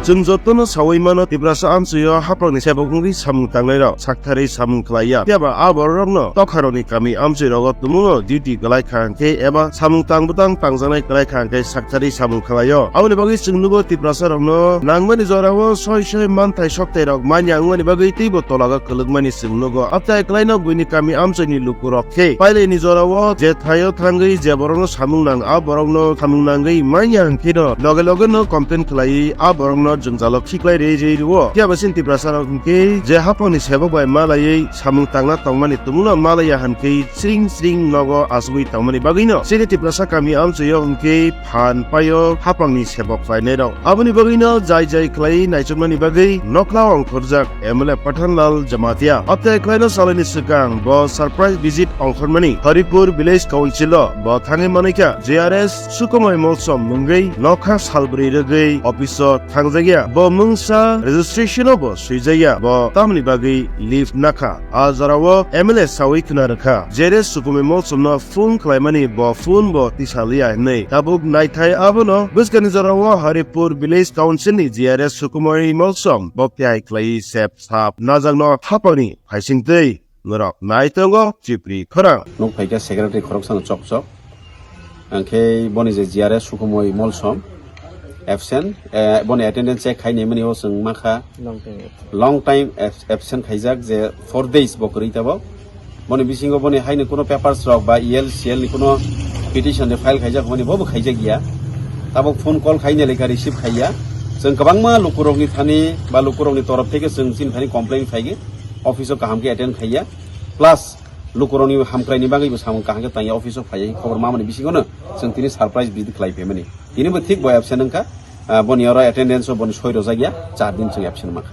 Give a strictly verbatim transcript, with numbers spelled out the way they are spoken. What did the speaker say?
Chwng jotono sawi mano, Tiprasa amchoi o haphangni sebok wngwi samung tangnai rok saktharwi samung khlai ya. Phiya ba a borok rokno tokha rokni kami amchoi rogo tumung o duty kwlai kha hwnkhe eba samung tang bwtang tangjaknai kwlai kha hwnkhe saktharwi samung khlai o. Aboni bagwi chwng nugo Tiprasa rokno nangmani jora o soi soi manthai sokthai rok manya wngmani bagwi teibo tola o kwlwkmani chwng nugo. Amchai kwlaino buini kami amchoi ni luku rok khe pailai ni jora o je thai o thangwi je borok no samung nang a borok no samung nangwi manya hwnkhe no loge loge no complain khlaiwi a borok no jwngjal o khiklai rwi rwi rwo. Phiya ba chini Tiprasa rok hwnkhe je haphang ni sebok bai malaiwi samung tangna tongmani tumung no malaiya hwnkhe sring sring nogo achugwi tongmani bagwi no chini Tiprasa kami amchoi o hwnkhe phan paio haphang ni sebok khlainai rok. Aboni bagwi no jai jai khlaiwi naichomnani bagwi nokla ongkhorjak M L A Pathanlal Jamatia. Amchai kwlaino salai ni swkang bo surprise visit ongkhormani Haripur Village Council o bo thangwi manwi kha. J R S Sukumoi Molsom mungwi nokha salbrwi rwgwi office o thangjakya. Bo mungsa registration o bo swijakya. Bo tamni bagwi leave nakha. A jora o M L A sawi khna rwkha. J R S Sukumoi Molsom no phone khlaimani bo phone bo tisa liya hinwi. Tabuk naithai abono bwskani jora o Haripur Village Council ni J R S Sukumoi Molsom bo phiyai khlai sep sap najakno haphangni phaisingtwi norok nai tongo Chipri khorang. Nuk phaikha secretary khoroksano chok chok. Angkhe boni je J R S Sukumoi Molsom absent, eh, boni attendance check khaini mani o chwng makha. Long time abs-, absent khaijak je four days bo kwrwi tabok. Boni bisingo boni haini kuno papers rok ba E L C L ni kuno petition de file khaijak mani bo bo khaijak ya. Tabok phone call khaini lekha receive khaiya. Chwng kwbangma lukurokni thani ba lukurokni torof theke chwng chini thani complain khaigi. Office o kaham khe attend khaiya. Plus lukurokni hamkraini bagwi bo samung kaham khe tangya office o phaiya khobor mamani bisingo no chwng tini surprise visit khlai phaimani. Tini bo thik bo absent wngkha. Ah, boni oro attendance o boni soi rojak ya, char din chwng absent mankha.